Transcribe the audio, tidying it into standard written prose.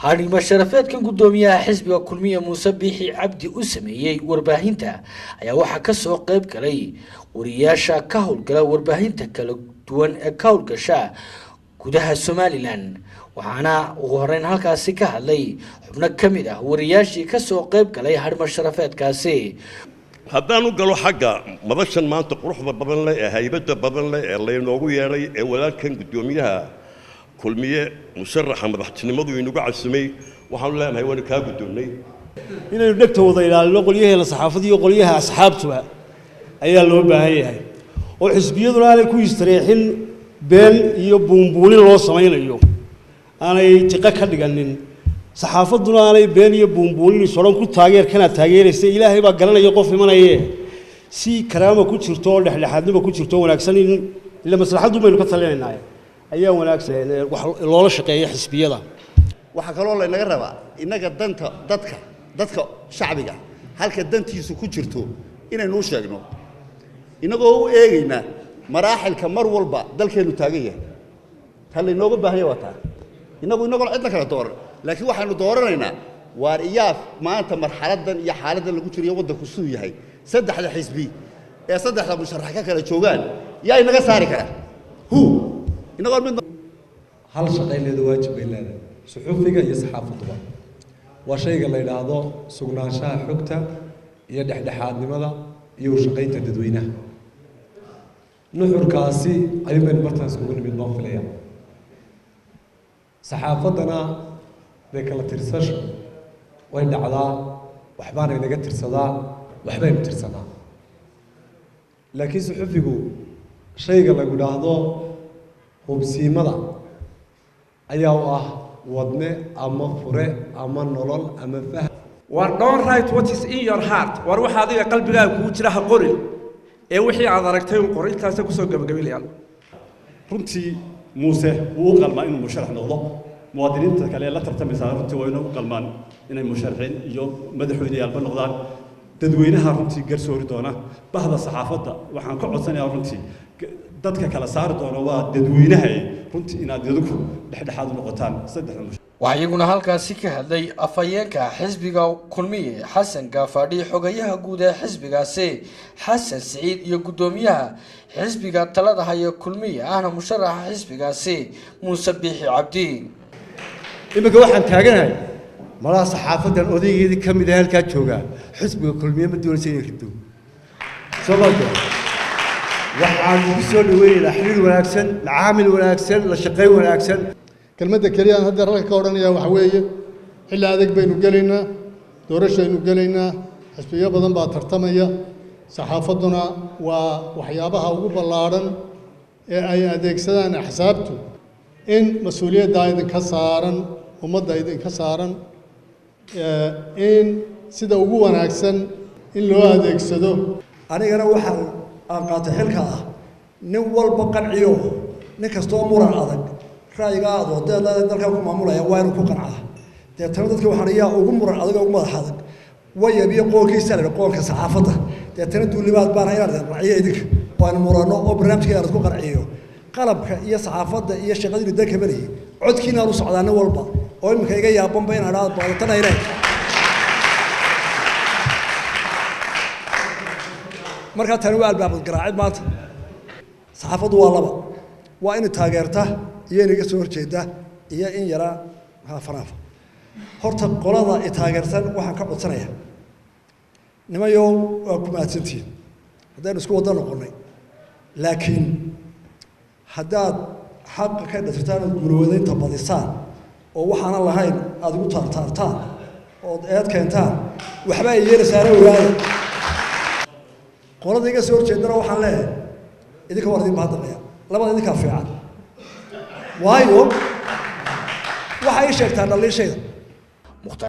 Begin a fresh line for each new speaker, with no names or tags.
Hadhimo sharafeedkan gudoomiyaha xisbiga Kulmiye Muuse Biixi Cabdi u sameeyey warbaahinta ayaa waxaa kasoo qeyb galay wariyaasha ka howlgala warbaahinta kala duwan ee ka howlgasha gudaha Somaliland. Waxaana ugu horeyn halkaasi ka hadlay xubno ka mid ah wariyaashii kasoo qeyb galay hadhimo sharafeedkaasi.
Haddaan u galo xagga madashan maanta quruxda badan leh ee haybadda badan leh ee laynoogu yeedhay ee walaalkan guddoomiyaha Kulmiye musharaxa madaxtinimadu inagu casumay, waxaanu leenahay waanu kaa guddoonnay.
Inaynu dhegta wada ilaalino qolyaheena saxaafadda iyo qolyaha asxaabtuba ayaa loo baahan yahay, oo xisbiyaduna aanay ku istareexin been iyo buunbuunin loo samaynayo, aanay tiqo ka dhiganin, saxaafadduna aanay been iyo buunbuunin isodhan ku taageer kanaad taageeraysa. Ilaahay baa garanaya qof imanaye, si karaama ku jirto oo dhexdhexaadnimo ku jirto oo wanaagsan in ila maslaxaddu baynu ka talinaynaa ayaa wanaagsan wax loola shaqeeya xisbiyada.
Waxaa kaloo laynaga rabaa innaga danta dadka shacbiga halka dantiisu ku jirto inaynu u sheegno, innagoo u eegaynaa maraaxilka mar walba dalkeennu taagan yahay. Ta laynooga baahan yahay waa taa, innagu innagoon cidna kala dooran, laakiin waxaynu dooranaynaa waar iyaa maanta marxaladdan iyo xaaladdan lagu jirayo waddanku siduu yahay, saddexda xisbi ee saddexda musharax ka kala joogaan yaa inaga saari kara hu innagoon mid
hal shaqayleeda waajib bay leedahay. Suxufiga iyo saxaafaduba waa shayga la yidhaahdo sugnaanshaha xogta iyo dhexdhexaadnimada iyo u shaqaynta dadweynaha. Nuxurkaasi ayuun baynu bartaan iskugu nimid baan filaya. Saxaafaddana dee kala tirsasho way dhacdaa, waxbaana inaga tirsadaa, waxbaynu tirsanaa, laakiin suxufigu shayga lagu idhaahdo hubsiimada ayaa u ah wadne ama fure ama nolol ama faham.
War, don't write what is in your heart. War, waxa adiga qalbigaaga kugu jira ha qorin ee wixii aad aragtay un qor. Intaasa kusoo gabagabaylayaan.
Runtii Muuse wuu u qalmaa inuu musharax noqdo. Muwaadiniinta kale ee la tartamaysaa runtii waa inay u qalmaan inay musharaxiin iyo madaxweyneyaalba noqdaan. Dadweynaha runtii garsoori doona. Bahda saxaafadda waxaan ka codsanayaa, runtii dadka kala saari doona waa dadweynaha, runtii inaad idinku dhexdhexaad u noqotaan saddexda musharax.
Waxaa iyaguna halkaasi ka hadlay afhayeenka xisbiga Kulmiye Xasan Gaafadhi, xogayaha guud ee xisbigaasi Xasan Siciid iyo guddoomiyaha xisbiga talada haya Kulmiye ahna musharaxa xisbigaasi Muuse Biixi Cabdi.
Iminka waxaan taaganahay malaha saxaafadan odaygeedii ka mid ah halkaa joogaa, xisbiga Kulmiye ma doonaysa inay rido soo maarta. Waxaan ugu soo dhaweynaynaa xiriir wanaagsan, macaamil wanaagsan, la shaqayn wanaagsan.
Kelmadda keliya aan hadda ralka ka odhanaya waxa weeye, xilli adag baynu gelaynaa, doorashaynu gelaynaa, xisbiyo badan baa tartamaya. Saxaafadduna waa waxyaabaha ugu ballaadhan ee ay adeegsadaan axsaabtu. In mas-uuliyaddaa idinka saaran, ummadda idinka saaran, in sida ugu wanaagsan in loo adeegsado.
Anigana waxaan aan qaatay xilka ah nin walba qanciyo, nin kastoo muran adag ra'yiga aad wadeed dalkaa ku maamulaya waa inuu ku qancaa. Deetana dadka waxaan iyaa ugu muran adag oo ugu madax adag wayab iyo qoonkiisa la qoonka saxaafadda. Deetana duulimaad baana inaan idin qanciyo idinka oo aynu muranno oo barnaamijka inaan isku qanciyo qalabka iyo saxaafadda iyo shaqadiinu dalka malihi codkiina aan u socdaa nin walba oo iminka iga yaabanba inaan idhaahdo baadatana ilaahay. Markaa tani waa albaabad garaacid. Maanta saxaafaddu waa laba: waa in taageerta iyo in iga soo horjeeda iyo in yara haafanaafa. Horta qolada i taageersan waxaan ka codsanayaa, nimayow, waa ku mahadsantihiin haddaynu isku waddo noqonnay, laakiin haddaad xaqa ka dhatirtaan ood guulwadaynta badisaan oo waxaanan lahayn aada igu taartaartaan ood eed keentaan, waxba ay yeelaysaana ogaada. Qolada iga soo horjeedana waxaan leeyahay, idinka waan idin mahadnaqaya, labada idinkaa fiican, waayo waxay ii sheegtaa dhaliishayda.
Mukhtaar.